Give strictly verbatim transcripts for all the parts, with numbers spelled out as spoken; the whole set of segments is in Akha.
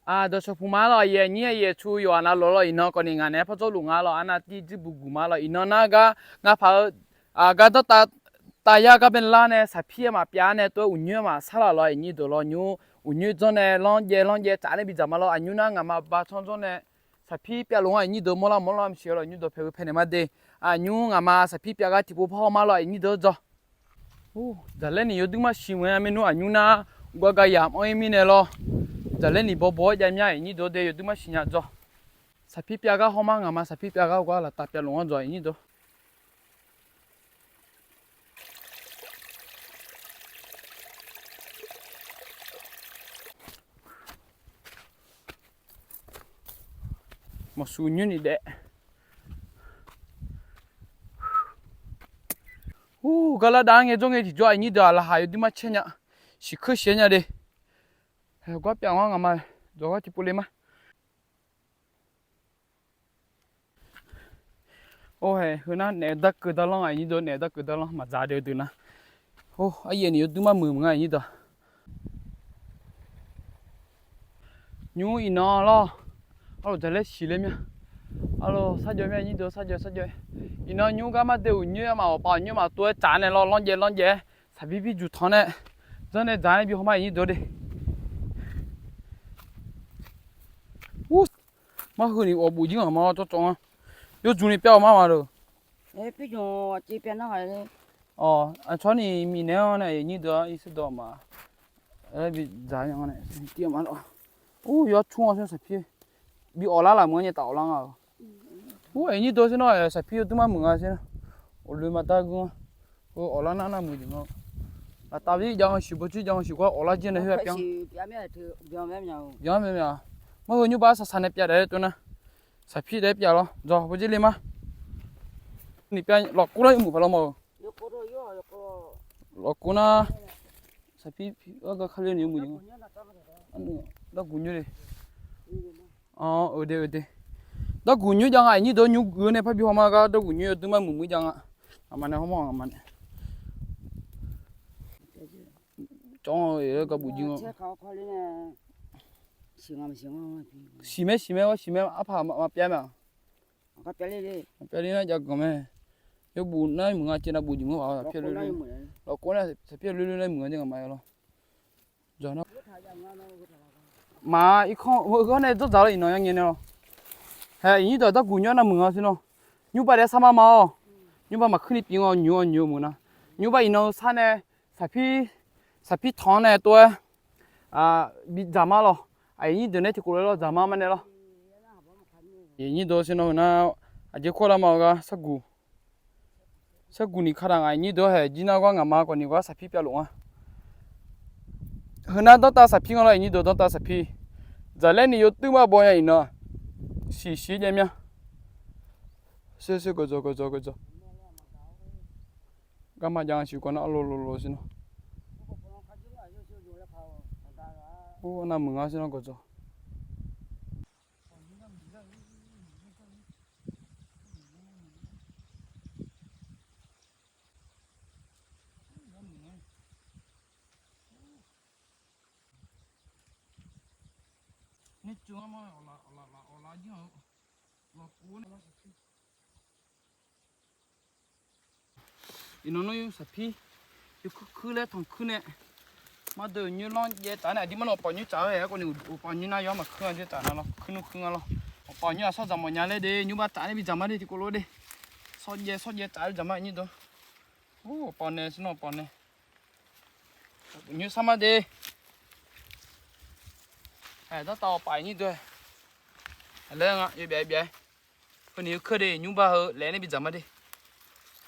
Dawqshawq puq ma lawq, aqyuif aqnyir aqyuif aqtsu yawqha navluf lawq, iqnan kawqni ngaq naeq-aer par dzawrluf nga lawq, arnav tir dzuir buq guq ma lawq, iqnan nar gar ngaq paq-eu gar dawrtav tav yar gar bae lar nae saqpir armaf pyav-ar nae tov-aer uqnyoer armaf sarlaq lawq, aqyuif nyir deuq lawq, nymr uqnyoer dzanr nae lanr jaev lanr jaev tsaf nae bidzaq ma lawq, aqnymr nar ngaqma ba tsanr dzawr nae saqpir pyav luf-anr aqyuif nyir deuq mawrlar mawrlar maqsiq lawq, aqyuif nyir deuq paeq-eu paeq naeq ma de. Aqnymr ngaqma saqpir pyav gar tiqpov par haw ma lawq, aqyuif nyir deuq-anr dzaw. Dzaqlaer ni yawduir mar siq meuq-a maernmr aqnymr nar, gar ga yamq-anr-ir mirnae lawr. Dzaqlaer ni bawbaw-aer jav mya, aqyuif nyir deuq de yawduir mar siq nya dzaw. Saqpir pyav gar haw ma, ngaqma saqpir pyav gar haw gar laftav pyav luf-anr dzaw, aqyuif nyir deuq. Maqsuq nymr ni daef. Ur, garlar dav-anr ngae jawr ngae tiqjawr aqyuif nyir deuq-aq, laqkhaq yawduir mar caer nya. Siqkeur siq-aer nya de. Gar pyav-anr ngaqma dzawq gar tiqpov le ma. Or hae, heu nar naef darkeuv darlanr, aqyuif nyir deuq, naef darkeuv darlanr maqdzaq de-eu deuq nar. Or, aryaef ni yawduir mar muiq meuq nga, aqyuif nyir deuq. Nymr iqnan lawr. Arlof dzaqlaer siq laer mya. Arlof sarjawv mya, aqyuif nyir deuq, sarjawv sarjawv. Iqnan nymr gar mar de uqnyoer armaf, awqpav uqnyoer armaf tov-aer tsaf nae lawr, lanr jaev lanr jaev-aer saqbir bir juq tanq nae, janr nae dzaq-aer bi haw ma, aqyuif nyir deuq de. Ur, mar heu ni awq buf jir ngaq ma, cawv cawv-a. Yawjuq ni pyav-awq mar ma loq. Awq, aqcawq ni miqnaeq-anr nae aqyuif nyir deuq-anr irsar dawq ma. Aer, bi dzaq-a nae tir ma lawr. Ur, yawcmr-anr saqpir bi awq lar laf meuq-anr nyae taf awq lar nga-euq. Ur, aqyuif nyir deuq sher nar, saqpir yawduir mar muiq nga sher nar. Awq loe ma dar geur-anr. Heu awq lar nar nar muiq jeq nga. Laftav bi jav-anr siq, bawjir jav-anr siq gar awq lar jir nae heu-aq pyav. Byan mae-a. Mar heu nymrbar saqsaq nae pyav daef-aer tov nar. Saqpir daef-aer pyav lawr, dzaw bawjir le ma. Ni pyav lafkov nar yawmuiq paq lawr ma-euq. Lafkov nar saqpir gar gar kar le ni yawmuiq jeq nga. Darguq nyoer le. Awq, euq de euq de. Darguq nyoer jav nga, aqyuif nyir deuq nymr guiq-eu nae parbi haw ma gar darguq nyoer yawduir mar muiq muiq jav nga. Aqma nae hawmawr aqma nae. Cawv-anr-eu gar buf jir nga. Siq mae siq mae, siq mae arpaq maqpyav mae-aq. Maqpyav ler nar jav ganq mae. Yawbuf nar muiq nga, caev nav buf jeq mawr-aq, saqpir loe loe. Lafkov nar saqpir loe loe nar muiq nga jaer ngaq ma-a lawr. Maq irkanr heu-anr nae dzawr dzaq lawr, iqnan yar ngae nae lawr. Hae, aqyuif nyir deuq darguq nyoer nar muiq nga sher nar. Nymrbar daef sar mar ma-awr. Nymrbar maqkuir ni pyeuf nga, nyoeq-awr nyoeq-eu meuq nar. Nymrbar iqnan-eu sar nae saqpir, saqpir tanq-anr nae tov-aer bi dzaq ma lawr. Aqyuif nyir deuq nae tiqkawv lof-aer lawr dzaq ma ma nae lawr. Aqyuif nyir deuq sher nar heu nar aqjeq kawr lar ma-eu gar sarguq. Sarguq ni kar daq ngaq, aqyuif nyir deuq hae jir nar gar ngaq ma kawv ni gar saqpir pyav luf nga. Heu nar danrtav saqpir nga lawr, aqyuif nyir deuq danrtav saqpir. Dzaqlaer ni yawduir mar baw nya iqnan. Siq siq jaev mya. Sher sher gawqdzawq gawqdzawq gawqdzawq. Garma jav nga siq kawv nar arlo lo lo sher nar. Or, nav muiq nga sher nar gawqdzawq. Iqnan nar saqpir yawkuir kuir laer tanqkuir nae, mardeuq nymr lanr jaev tsaf nae aqdir mar nan awqpawf nymr tsaf-aer aerkhawf ni, awqpawf nymr nar yawr maqkuir nga jaev tsaf nar lawr, kuir nmr kuir nga lawr. Awqpawf nymr-aq sawr dzaq mawf nya laer de, nymrbar tsaf nae bi dzaq ma de tiqkawv lof de. Sawr jaev sawr jaev tsaf-aer dzaq ma aqnyir deuq. Or, awqpawf nae sher nar awqpawf nae. Nymr sar ma de. Aer, danrtav awqpawf aqnyir deuq. Laer nga yawbyav byav. Heuni heu keuv de, nymrbar heu laer nae bi dzaq ma de.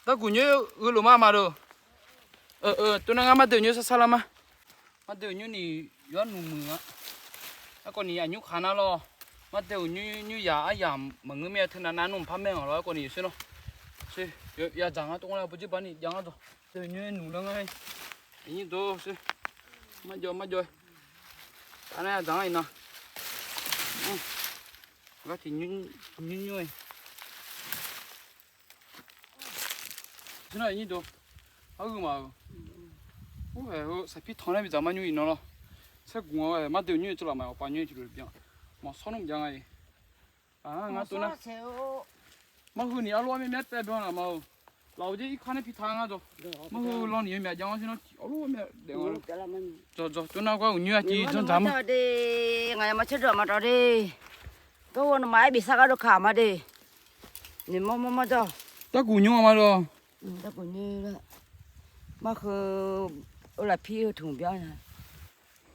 Darguq nymr gheu lof ma ma lof. Tov nar ngar mardeuq nymr sar sar lar ma. Mardeuq nymr ni yawr nuq muiq nga. Aerkhawf ni aqnymr khaq nar lawr. Mardeuq nymr nymr yaq aryamq maqngeur mir-a, teunav nav nmr par maer-anr lawr. Aerkhawf ni sher nar. Sher, yadzaq ngar tov ngar laer bawjir bar ni jav ngar dawq. Deuq nymr nuq lar ngar. Aqnyir deuq sher. Marjawv marjawv. Taf nar yadzaq ngar iqnan. Gar tiq nymr nymr-aer. Sher nar aqnyir deuq. Arhuiq maf-euq. Or, hae heu saqpir tanq nar bi dzaq ma nymr iqnan lawr. Saerguq nga-aer mardeuq nymr-eu tsawrlaq ma, awqpawf nymr tiq lof byan. Maqshawr nmr jav nga-iq. Ngar tov nar, marheu ni arlawr armyav myav taev byan laf ma-eu. Laf-eu jer irkanr nae pi taq ngar jawr. Marheu law ni yawmyaq jav-anr shir nawr tiq arlawr armyav daef nga. Jawr jawr, tov nar gar uqnyoer aqciv janr dzaq ma. Ngaq yawma caerdawq maqdawq de. Garghawq nawmaf-aer bifsar gardov kaq ma de. Noeqmawr mawr mawr jawr. Darguq nymr-a ma lawr. Marheu, lafpir heu tmq bya.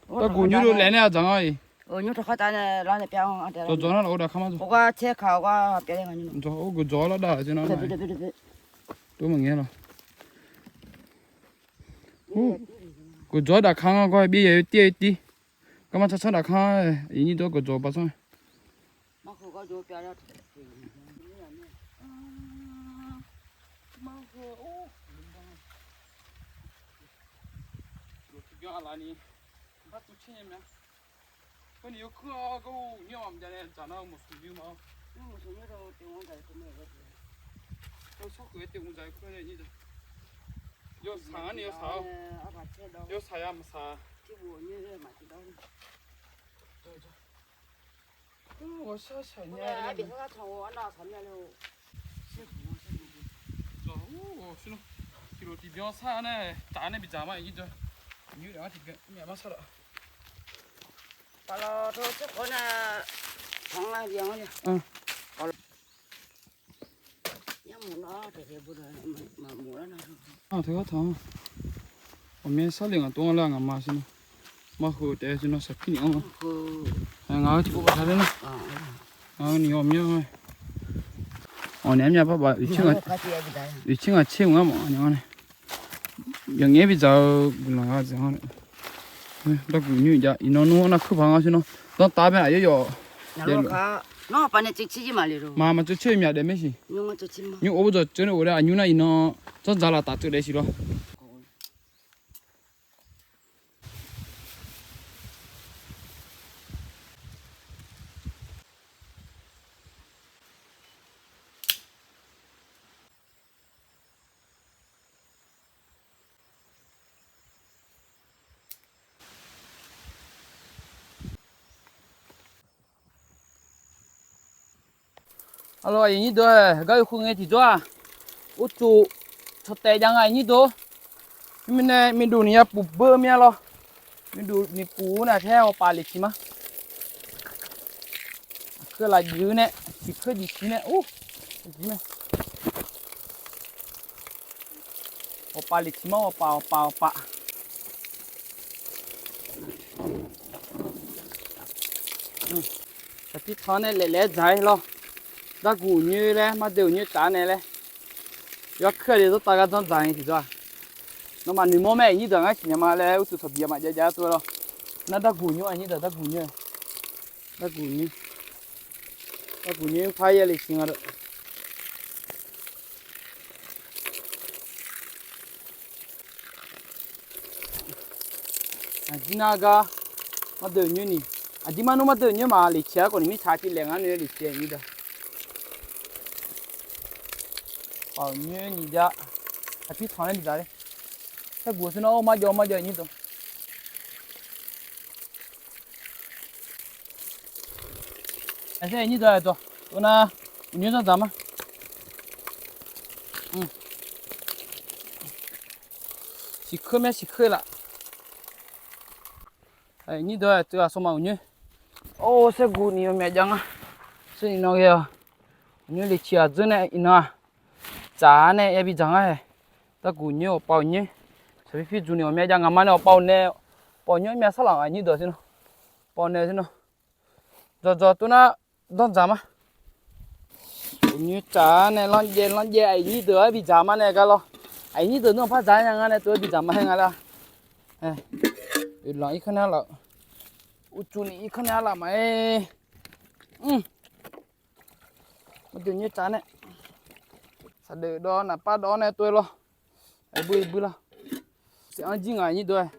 Darguq nymr dov laef nae aqdzaq nga-iq. Jawr jawr nar laf-eu daqkar ma jawr. Jawr, or guq jawr lar dav-eu jeq nar. Tov maqngae lawr. Guq jawr daqkar ngar gar byaer yaeq-eu tir-eu tir. Garma tsar tsar daqkar, iqnyir dawr guq jawr ba tsawr. Marheu, or, tiqbyan aqlaf ni, bar tuv caer nya mya. Heu ni yawkuir gar uqnyoer maqjav nae dzaq nar-eu mawqsmq nyoer ma-awr. Heu sarkhoeq-aer teuqmq dzaq-eu kur nae nyir dzaq. Yawsaq-anr ni yawsaq-awr. Yawsaq ya maqsaq. Ghawqshaq shaq nya. Tiqlof tiqbyan sar nae taf nae bidzaq ma nyir dzaq. Nymr-anr tiqbyan myaq bar sar laf. Paqlawr tawr tsawrkhawf nae tanq-a bya-anr. Teugar tanq. Ghawqmya sarlef ngaq tov-anr laer ngaqma shir nawr. Marheu taef-aer shir nawr saqpir ni-anr. Ngaq-eu tiqpov baqda laer nar. Ngaq-eu ni ghawqmya-a. Awq naeq-aer myav parbaf, oeqtser ngaq tser mq-anr mawf nya-anr nae. Yawqngaef-aer bidzaq-eu guiqlanq ghaq dzaeq-anr nae. Darguq nymr jav iqnan nmr nar kuir paq nga shir nawr. Danrtav bae aqyawf yawf. Maq maq tseuvtser myaq daef maer siq. Nymr or dzawq tseuv nae of laer aqnymr nar iqnan janrdzaq laf taf tseuv daef siq lawr. Aqlawq, aqyuif nyir deuq-aer, gar yawkhof ngae tiqjawr-aq, urtuf cawqtaef jav nga aqyuif nyir deuq. Mirnae miqduf ni ya puf beu mir-a lawr. Miqduf ni puf-eu nae taer ghawqpaf lef ciq ma. Aqkeuv laf juif nae, siqkeur juif ciq nae, ur, ghawqpaf lef ciq ma, ghawqpaf ghawqpaf ghawqpaf. Saqpir tanq nae laef laef-aer dzaq-ir lawr. Darguq uqnyoer laer, mardeuq uqnyoer tsaf nae laer. Yawkeuv aqli zanrtav gar janr dzaq-ir tiqjawr-aq, nawmaf noeqmawr mae, aqnyir deuq ngar siqnya ma laer uqtuf tawqbi-a maqjav jav-aer tov-aer lawr. Nar darguq nymr aqnyir deuq darguq nymr-aer. Darguq nymr. Darguq nymr par yaer le siq nga lawr. Aqjir nar gar mardeuq nyoer ni, aqjir mar nmr mardeuq nyoer ma lef ciq-a khawf ni mirtsaq tiv laef ngar noeq-aer lef ciq-a nyir deuq. Paf-euq nyoer ni jar. Aqpir tanq laer bidzaq le. Saerguq-eu sir nawr marjawv marjawv nyir deuq. Aqsaer nyir deuq-aq dawq tov nar, uqnyoer zanr dzaq ma. Siqkeur mae siqkeur laf. Nyir deuq-aq teughaq sawma uqnyoer. Or, saerguq ni ghawqmya jav nga. Saerni nan ghae-awq. Uqnyoer lef ciq-aq dzeur nae iqnan-aq, tsaf-a nae yabi dzaq ngar hae. Darguq nyoer, ghawqpav uqnyoer. Saqpir pir juq ni ghawqmya jav ngaq ma nae ghawqpav uqnae, pav uqnyoer myav sarlaq aqnyir deuq sir nawr. Pav uqnae sir nawr. Dzawqdzawq tov nar, danr dzaq ma. Uqnyoer tsaf-a nae lanrjaev lanrjaev aqyuif nyir deuq-aer bidzaq ma nae gar lawr. Aqyuif nyir deuq nawr par dzaq-aer nya ngar nae tov-aer bidzaq ma haer nga lar. Oeqlanq irkanr nae arlaf, uqcuf ni irkanr nae arlaf maqaer. Maqdeuq nyoer tsaf nae, saqdeuf dawv naqpav dawv nae tov-aer lawr. Aqbui bui lar. Saef-anr jir ngaq nyir deuq-aer.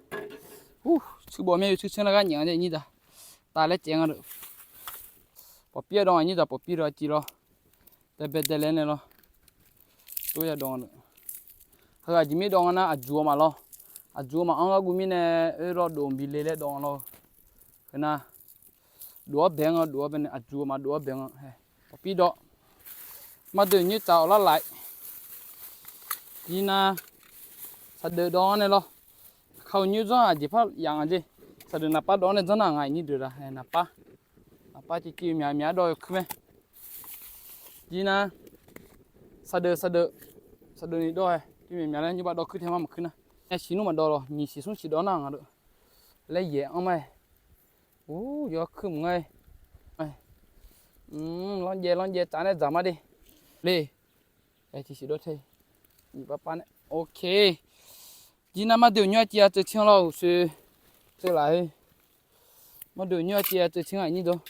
Ur, cuiv bawf myav yawcuir caer nar gar nyaef-anr nyir deuq. Taf laer caev nga deuq. Pawqpir-aer dawv ngaq nyir deuq, pawqpir deuq-a civ lawr. Daebae daelaer nae lawr. Tov ya dawv nga deuq. Heughaq jeq mir dawv nga nar aqjuq-eu maqlawr. Aqjuq-eu maqanr gharguv mirnae oe lawr dov bi le laer dawv nga lawr. Heu nar, Dof-awr bae-anr nga, dof-awr bae nae aqjuq maqdof-awr bae nga. Pawqpir dawv. Mardeuq nyoer tsaf-awq lar laf-ir. Jirnar saqdeuf dawv-anr nae lawr. Kaq-euq nyoer dzanr-aq jeqpar yaf nga jeq. Saqdeuf naqpar dawv-anr nae dzanr nar ngaq iqnyir deuq la naqpar. Naqpar civ civ myaq myaq-aer dawv yawkuir mae. Jirnar saqdeuf saqdeuf saqdeuf ni dawv-aer civ myaq myaq laer nymrbav dawv kuir tae mar maqkuir nar. Yasiq nmr maqdawv lawq, nyiq siq smr siq dawv nar nga deuq. Laer yaeq-anr ma-aer. Ur, yawkuir mq ngar-ir. Lanrjaev lanrjaev tsaf nae dzaq mar de. Le. Tiqsiq dawv tae. Nyiq pav pav nae. Ok. Jirnar mardeuq nyoer-a civ-a tseuv tser-anr lawr uqshoe. Tseuv laf-ir. Mardeuq nyoer-a civ-a tseuv tser-anr iqnyir dawv.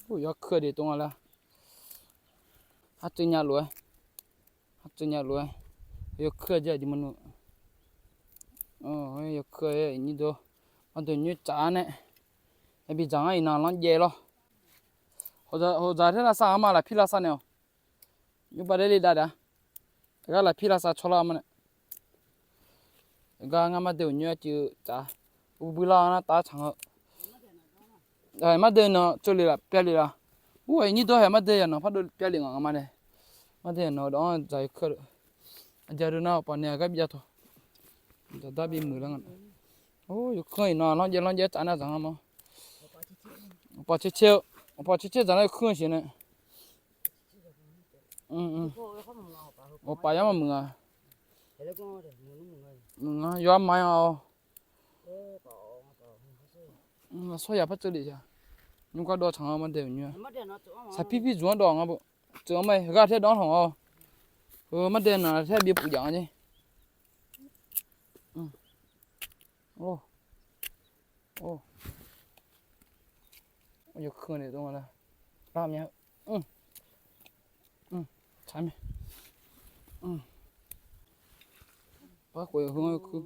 Ur, yawkuir-a de tov nga lar. Artseuv nya lof-aer. Artseuv nya lof-aer. Yawkuir-a jeq aqjeq maqnur. Yawkuir-a iqnyir dawv. Mardeuq nyoer tsaf-ar nae. Yabi dzaq ngar iqnan lanrjaev lawr. Hoqdzaq taer lavsav-anr ma lafpir lavsav naeq-awq. Nymrbav daer le dav dav. Aqgar lafpir lavsav tsawrlar ma nae. Aqgar ngar mardeuq nyoer-a civ-eu tsaf. Uqbui lar-anr nar tav tsaq nga-eu. Mardeuq nanq tsov lef laf pyav lef laf. Ur, iqnyir dawv haeq mardeuq yaq nanq pardov pyav lef ngaq nga ma nae. Mardeuq yaq nanq dawv-anr dzaq yawkuir-a. Aqjeq deuq nar awqpaf nae aqgar bi jav tawq. Dzaqdar bi muiq lar nga. Or, yawkuir iqnan lanrjaev lanrjaev tsaf nar dzaq ngar ma. Awqpaf caer caer-eu. Awqpaf caer caer dzaq nar yawkuir-anr siq nae. Awqpaf yar maqmuiq nga. Muiq nga yawar ma-aer nga-awr. Aqsawr yaq par tseuv lef ya. Nymr gar dawv tsaq nga mardeuq nyoer-a. Saqpir pir dzmq-anr dawv nga beu. Tseuv-anr ma-aer gar taer dawv-anr hawq-awr. Heu mardeuq nanq taer bi puf jaf nga jeq. Yawkuir nae dov nga lar. Lar mya. Tsaq mae. Par khof yawkuir.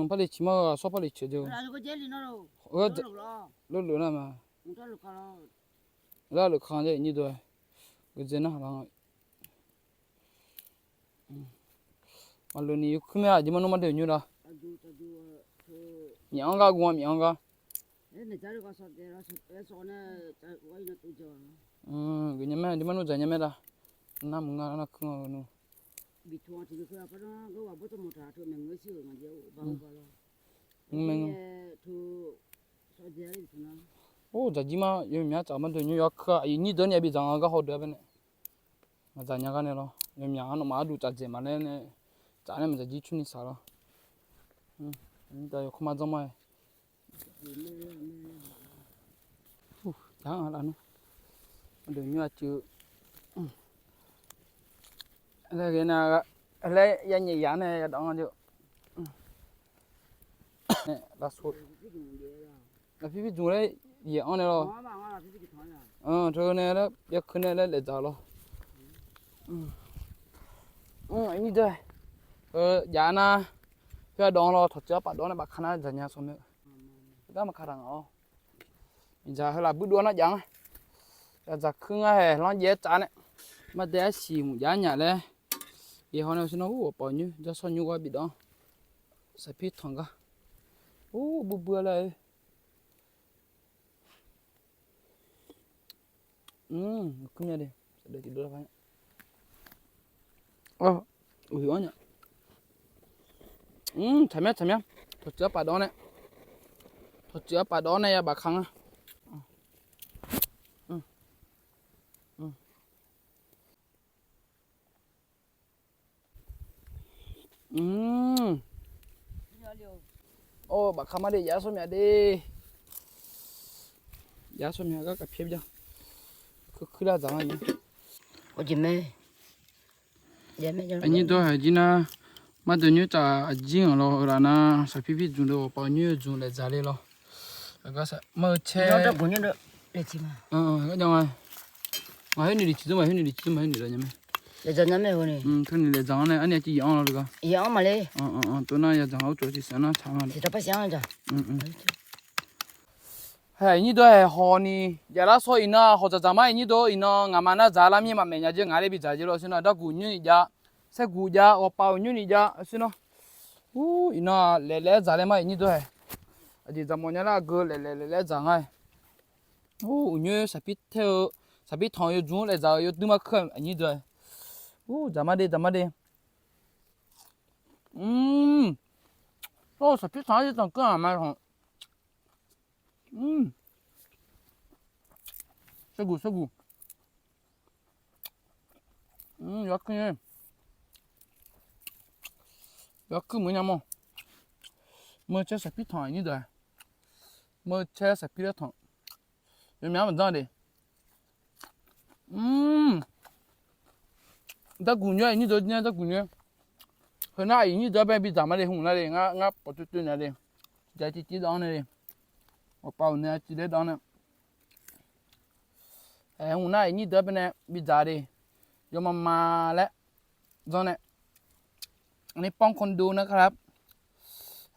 Par le ciq mar-eu aqsawr par le ciq jeq. Leuleuf nar ma. Lar leuf ka jeq iqnyir dawv-aer. Geuqdzae nar la nga. Maqluf ni yawkuir mae aqjeq maqnur mardeuq nyoer la. Miq-anr gar gu-a miq-anr gar. Geuf nya mae aqjeq maqnur dzaq nya mae la. Nar muiq nga nar kuir nga nmr. Nmr mae nga. Or, dzaqjir mar yawmyaq tsaf mardeuq nyoer yawkuir-a iqnyir dawv ni-a bi dzaq nga gar hawdeuq-a bae nae. Maqdzaq nya gar nae lawr yawmyaq-anr nawmaf arduq tsaf dzaeq maqlaer nae tsaf nae maqdzaq jir cur ni saq lawr. Yawkuir mar dzanr mar-aer. Ur, ja-anr laf nmr. Mardeuq nyoer-a civ-eu. Laer ghae nar, laer ya nyaef yaf nae yadawf-anr jeq. Lafpir pir dzmq laer yaeq-anr nae lawr. Teu nae laer yawkuir nae laer laeq dzaq lawr. Iqnyir dawv-aer, jav nar, khoer-a dawv-anr lawr tawqtsuif arpaf dawv-anr nae bafka nar dzaq nya sawq mae. Gar maqka taq ngaq-awr. Miqdzaq heu laf buirdov-a nar jav nga. Yadzaq kuir ngar hae lanrjaev-aer tsaf nae. Mardae arsiq mq jav nyaf laer. Iqhaw nae shir nawr ur awqpaf nyoer jarsawr nymr gar bidawv-anr. Saqpir tanq gar. Ur buibui-a laer-eu. Taqmyanr taqmyanr. Taqtsuif arpaf dawv-anr nae. Taqtsuif arpaf dawv-anr nae ya bafka ngar. Or, bafka mar de, yaf sawr myaq de. Yaf sawr myaq gar kaq pyaer bya. Kuir kuir lar dzaq ngar-a. Aqnyir dawr haiq jir nar, mardeuq nyoer tsaf aqjir-anr lawr-eu laf nar, saqpir pir dzmq deuq awqpaf nyoer dzmq laeq dzaq le lawr. Aqgar saq mar-eu caer. Ngaq khoer noeq li ciq dzmr ma, khoer noeq li ciq dzmr ma, khoer noeq laeq dzaq nya mae. Teu noeq laeq dzaq-anr nae arni aqciv yaf-anr lawr le gar. Tov nar yadzaq-anr ur tsoeq tiq siq nar tsaq nga. Haiq, iqnyir dawr haiq hawq ni, yaf lar sawr iqnan hawq dzaqdzaq mar iqnyir dawr iqnan ngaqma nar dzaq lar mir maqmaeq nya jeq ngaq laer bidzaq jeq lawr sir nar, darguq nymr ni jav, saerguq jav, ghawqpaf-euq nymr ni jav sir nar. Ur, iqnan laeq laeq-aer dzaq laer mar iqnyir dawr haiq. Aqjeq dzaqmawf nya lar aqgeu laeq laeq laeq laer dzaq nga. Or, uqnyoer saqpir taer-eu, saqpir tanq-eu yawdzmr-anr laeq dzaq-eu yawdui ma keuv aqnyir deuq-a. Or, dzaq ma de, dzaq ma de. Or, saqpir tanq-anr tanqkeuv-aq ma tanq. Sharguq sharguq. Yawkuir, yawkuir meuq nya mawr. Meucaer saqpir tanq aqnyir deuq-a. Meucaer saqpir laer tanq. Yawmyaq maqdzanr de. Darguq nyoer aqnyir deuq jir-a, darguq nyoer. Heu nar aqnyir deuq-anr bae bidzaq ma de, hmq nar de, ngar pawf toer toer naeq de. Tiqjav tiv tiv dawv-anr nae de. Aqpav-euq nae tiv laer dawv-anr nae. Aer, hmq nar aqnyir deuq-anr bae nae bidzaq de. Yawma ma laer dzanr nae. Aqni ป้องกันตัว nar kar lar.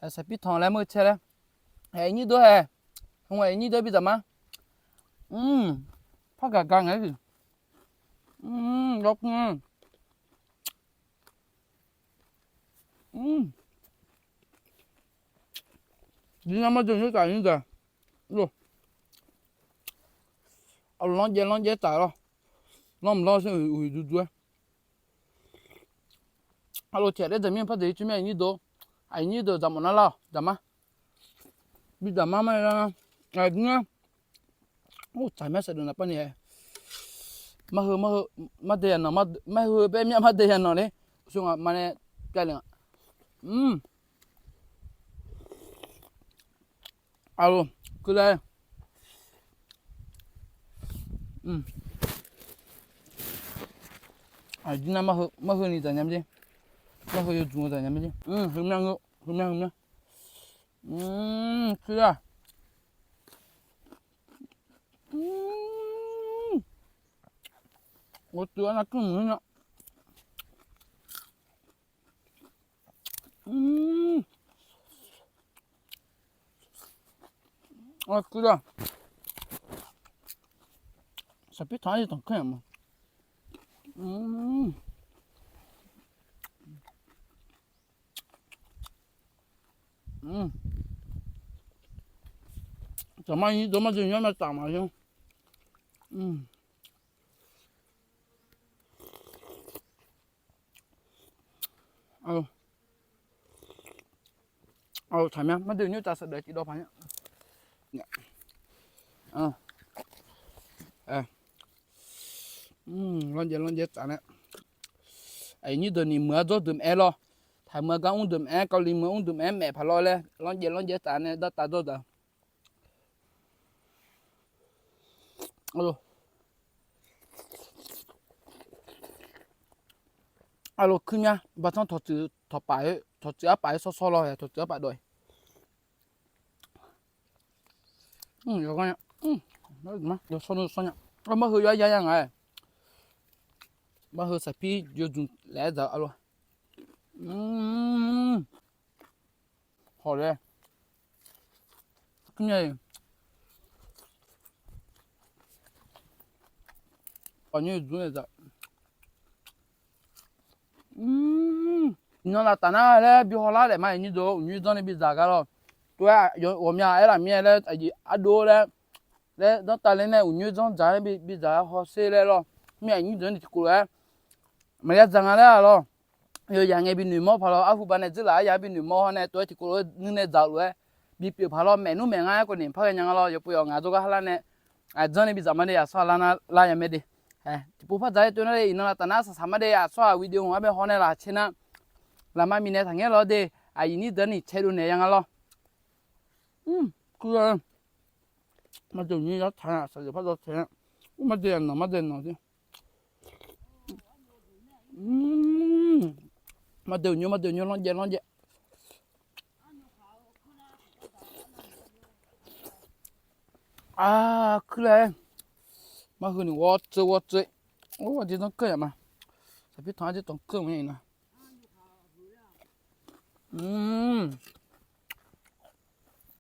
Aer, saqpir tanq laer meucaer laer. Aer, aqnyir deuq-aer. Hmq aqnyir deuq-anr bidzaq ma. Par gaq gaq ngae-aer siq. Yawkmr. Jir nar marjeuq nyoer tsaf nymr deuq. Aqloq lanrjaev lanrjaev tsaf lawr. Lanrmq lanr sher uiq duidui-aer. Aqloq tiq ghaq daer dzaq mir par deuq-ir tsawrmyanr aqnyir deuq. Aqnyir deuq dzaqmawf nar lar-awq dzaq ma. Bidzaq ma mar-aer lar nar. Aqjir nar. Or, tsaq myanr saef deuq naqpav ni-aer. Mar heu mar heu, mar de yaq nanq, mar heu baer myanr mar de yaq nanq le. Uqshoe ngaq ma nae pyav le nga. Aqloq keuv laer. Aqjir nar mar heu ni dzaq nya mir jer. Mar heu yawdzmq-eu dzaq nya mir jer. Heumyanr heu, heumyanr heumyanr. Kuir-a. Ghawqtsuif-a nar kmr mq-ir nya. Kuir-a. Saqpir tanq-anr tanqkeuv-aq ma. Tsaq ma nyir deuq mar deuq nymr ma tsaf ma-ir. Aqloq tsaq myanr mar deuq nymr tsaf saqdaq tiqdawv paq nya. Lanrjaev lanrjaev tsaf nae. Aqyuif nyir deuq ni meuq-ar dzawr deuq maqaer lawr. Taqmeuq-ar gar mr deuq maqaer, kawvli meuq-ar mr deuq maqaer, maef paq lawr laer lanrjaev lanrjaev tsaf nae dawrtav dzawr deuq. Aqloq kuir myanr, batanr tawqtsuif tawqpaf-eu, tawqtsuif arpaf-eu shawr shawr lawr-aer, tawqtsuif arpaf dawq-iq. Yawsanr, yawsanr nya. Mar heu yawr yar yar nga-aer. Mar heu saqpir yawdzmq laef-aer dzaq-eu aqloq. Hawq laer. Kuir myanr-iq. Awq nymr dzmr-aer dzaq. Iqnan laftaf nar laer bi hawlar daef ma, aqnyir deuq uqnyoer dzanr nae bidzaq gar lawr. Tov-aer ghawqmya aerlaf mir-aer laer aqjeq ardov laer, laer danrtav ler nae uqnyoer dzanr dzaq-aer bidzaq-aer hawsher laer lawr. Mir aqnyir deuq-anr ni tiqkawv lof-aer maqya dzaq nga laer-a lawr. Yawzaq ngae bi noeqmawr paq lawr, arhu baf nae dzeurlaf aryaq-anr bi noeqmawr hawr nae tov-aer tiqkawv lof-aer nuir nae dzaq-eu lof-aer bipyeuf paq lawr, maef nmr maeq ngar-aer khawf ni par ghae nya nga lawr. Yawpov yawf ngaq dzawrgar ha lar nae dzanr nae bidzaq ma de, aqsawr-aq lar nar lar ya mae de. Tiqpov par dzaq-aer tov nar le, iqnan laftaf nar saqsaq ma de, aqsawr-aq video-anr bae haw nae laf caer nar, lafma miqnae taqngaer lawr de. Aqyuif nyir deuq-anr ni cae dov naeq ya nga lawr. Kuir-a. Mar deuq nymr yar taq-a, saqdaq par dawv taeq-a. Ur, mar deuq yaq nanq, mar deuq nanq. Mar deuq nymr, mar deuq nymr lanrjaev lanrjaev. Aq, kuir laer. Mar heu ni ghawr tseuv ghawr tseuv. Or, aqjeq zanr keuv yaq ma. Saqpir tanq aqjeq tanq keuv ma nar.